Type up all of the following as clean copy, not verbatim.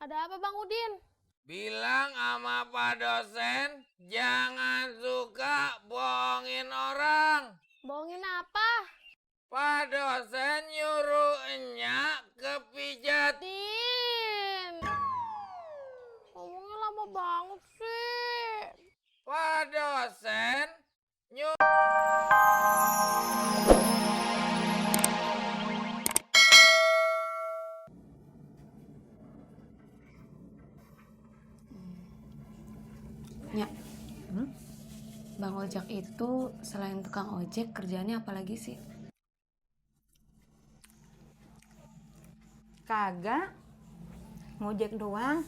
Ada apa Bang Udin? Bilang sama Pak dosen, jangan suka bohongin orang. Bohongin apa? Pak dosen nyuruh enyak kepijat. Din! Ngomongnya lama banget sih. Pak dosen nyuruh... Ya, Bang Ojak itu selain tukang ojek kerjaannya apa lagi sih? Kagak, ngojek doang.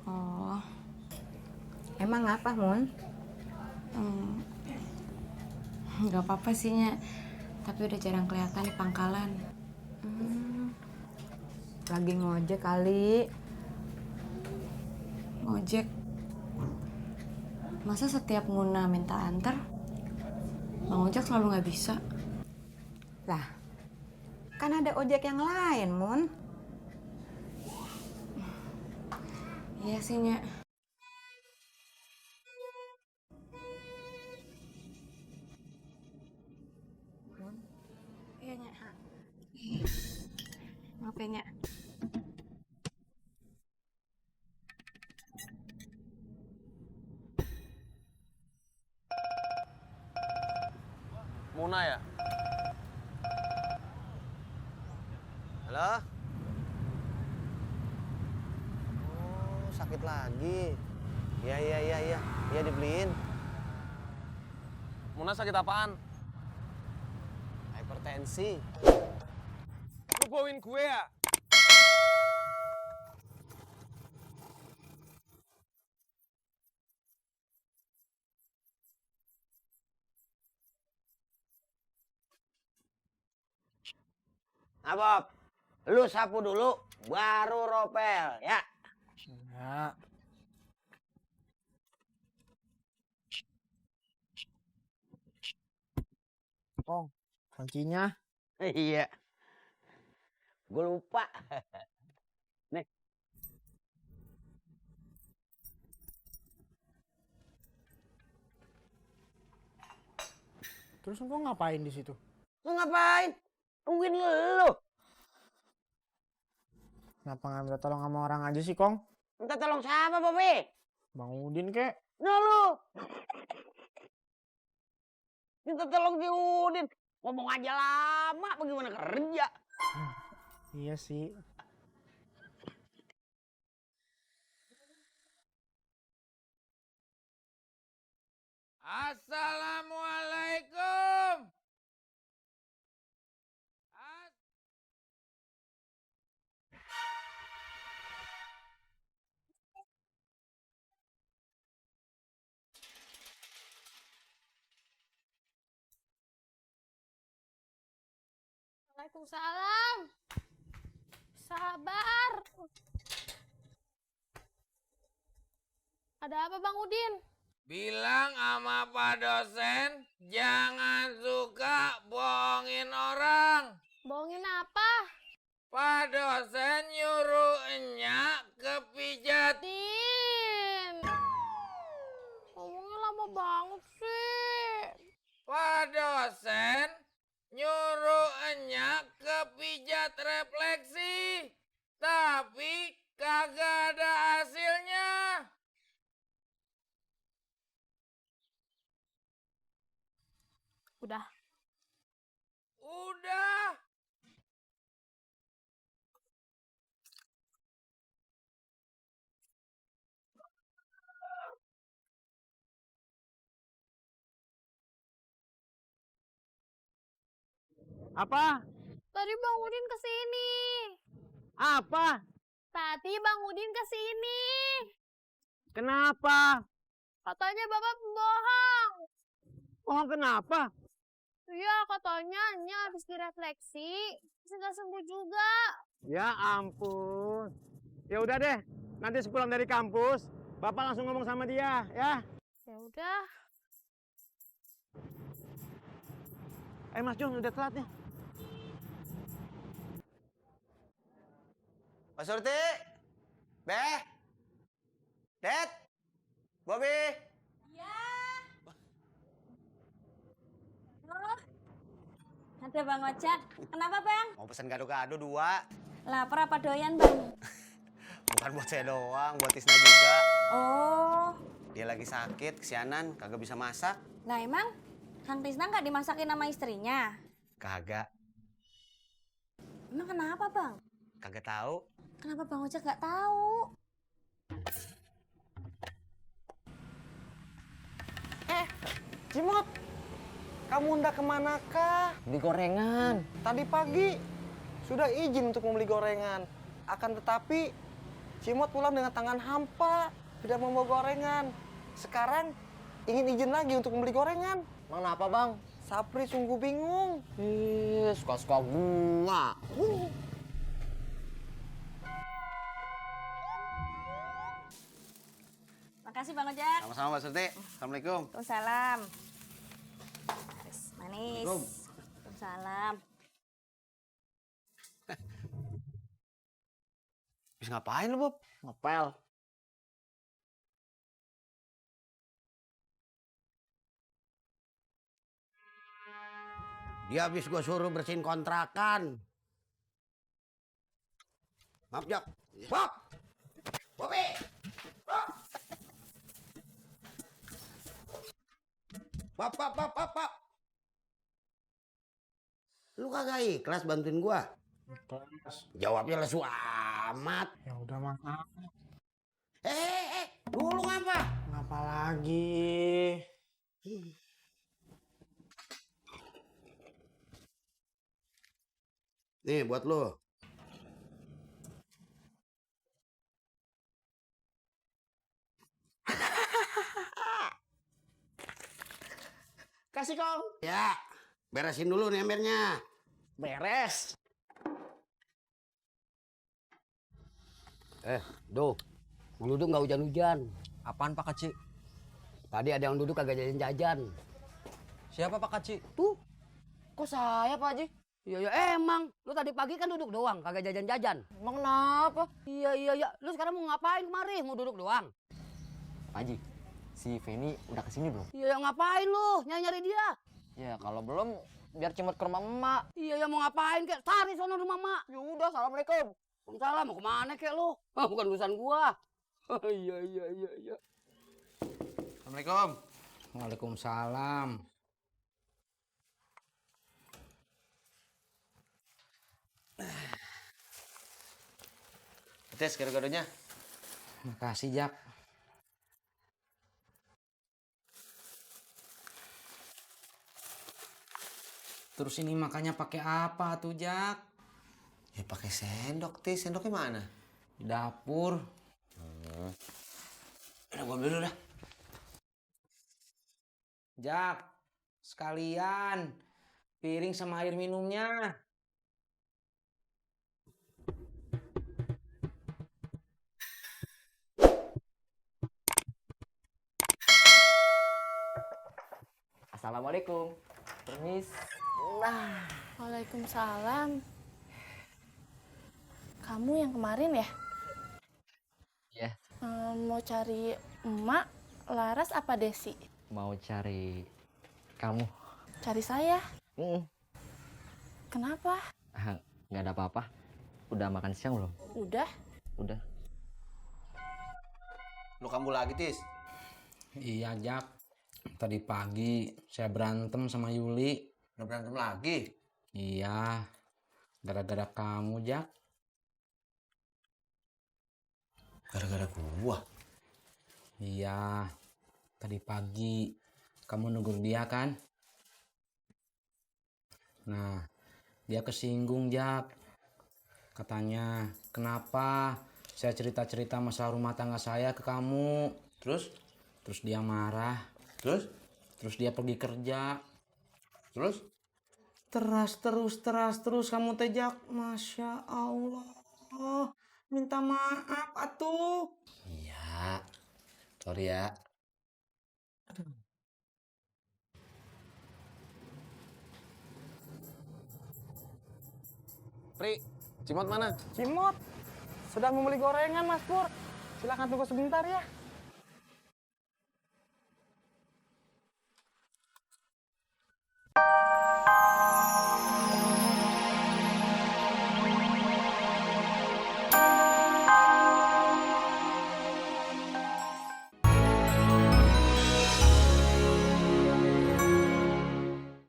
Oh, Emang apa, Mun? nggak apa-apa sih, Nya. Tapi udah jarang kelihatan di pangkalan. Lagi ngojek kali. Ojek. Masa setiap Muna minta antar, Bang Ojak selalu nggak bisa? Lah, kan ada ojek yang lain, Mun. Iya sih, Nya. Iya, Nya. Maaf ya, Nya. Muna ya? Halo? Oh, sakit lagi. Iya dibeliin. Muna sakit apaan? Hipertensi. Lu bawain gue ya? Nah, Bob, lu sapu dulu, baru ropel, ya. Ya. Oh, kuncinya. Iya. Gue lupa. Nih. Terus engkau ngapain di situ? Lu ngapain? Tungguin lu. Kenapa nggak minta tolong sama orang aja sih, Kong? Minta tolong siapa, Bobi? Bang Udin kek. Nah, lu. Minta tolong si Udin. Ngomong aja lama, bagaimana kerja? Iya sih. Assalamualaikum. Waalaikumsalam. Sabar. Ada apa Bang Udin? Bilang sama Pak dosen, jangan suka bohongin orang. Bohongin apa? Pak dosen nyuruh enyak kepijat. Din! Ngomongnya lama banget sih. Pak dosen nyuruh enyak kepijat refleksi, tapi kagak ada hasilnya. Udah. Udah. Apa? Tadi Bang Udin kesini. Apa? Tadi Bang Udin kesini. Kenapa? Katanya Bapak pembohong. Oh, kenapa? Iya, katanya Nya habis direfleksi. Terus nggak sembuh juga. Ya ampun. Ya udah deh, nanti sepulang dari kampus, Bapak langsung ngomong sama dia, ya. Ya udah. Mas Jun, udah telat nih. Mas Mbak Surti? Beh? Det? Bobby? Ada Bang Ojak. Kenapa Bang? Mau pesen gado-gado 2. Lapar apa doyan Bang? Bukan buat saya doang, buat Tisna juga. Oh, Dia lagi sakit, kesianan, kagak bisa masak. nah emang Kang Tisna nggak dimasakin sama istrinya? Kagak, Emang kenapa Bang? kagak tahu. Kenapa Bang Ojak nggak tahu? Cimot, kamu hendak kemanakah? Beli gorengan. Tadi pagi sudah izin untuk membeli gorengan. Akan tetapi Cimot pulang dengan tangan hampa, tidak membawa gorengan. Sekarang ingin izin lagi untuk membeli gorengan. Emang kenapa Bang? Sapri sungguh bingung. Ih, suka-suka gua. Makasih Bang Ojak. Sama-sama Mbak Surti. Assalamualaikum. Waalaikumsalam. Manis. Assalamualaikum. Waalaikumsalam. Bisa ngapain lu, Bob? Ngepel. Dia habis gue suruh bersihin kontrakan. Maaf, Jak. Bob! Bobi! Bob! Bob! Lu kagak ikhlas bantuin gua? Ikhlas. Jawabnya lesu amat. Ya udah maaf. Dulu ngapa? Ngapa lagi? Nih buat lu. Kasih Kong. Ya, beresin dulu nih embernya. Beres. Duh, yang duduk nggak hujan-hujan. Apaan Pak Kaci? Tadi ada yang duduk kagak jajan-jajan. Siapa Pak Kaci? Tuh, kok saya Pak Haji? Iya, ya emang. Lu tadi pagi kan duduk doang, kagak jajan-jajan. Emang kenapa? Iya. Lu sekarang mau ngapain kemari? Mau duduk doang? Pak Haji, si Feni udah kesini belum? Iya, ya ngapain lu? Nyari-nyari dia. Ya kalau belum, biar Cimot ke rumah emak. Iya, ya mau ngapain kek? Cari sono rumah mak. Ya udah, assalamualaikum. Salah, mau kemana kek lu? Bukan urusan gua. Iya. Assalamualaikum. Waalaikumsalam. Tes gado-gadonya. Makasih, Jak. Terus ini makannya pakai apa tuh, Jak? Ya pakai sendok, Tis. Sendoknya mana? Di dapur. Udah gua ambil dulu dah. Jak, sekalian piring sama air minumnya. Assalamualaikum. Permis. Waalaikumsalam. Kamu yang kemarin ya? Iya. Mau cari emak, Laras apa Desi? Mau cari kamu. Cari saya. Kenapa? Nggak ada apa-apa. Udah makan siang belum? Udah. Udah. Lu kambuh lagi, Tis? Iya, Jak. Tadi pagi saya berantem sama Yuli. Udah berantem lagi? Iya, gara-gara kamu, Jak. Gara-gara gua? Iya, tadi pagi kamu negur dia kan? Nah, dia kesinggung, Jak. Katanya, kenapa saya cerita-cerita masalah rumah tangga saya ke kamu? Terus? Terus dia marah. Terus? Terus dia pergi kerja. Terus? Terus kamu teh, Jak. Masya Allah. Minta maaf atuh. Iya. Sorry ya. Pri, Cimot mana? Cimot, sedang membeli gorengan, Mas Pur. Silakan tunggu sebentar ya.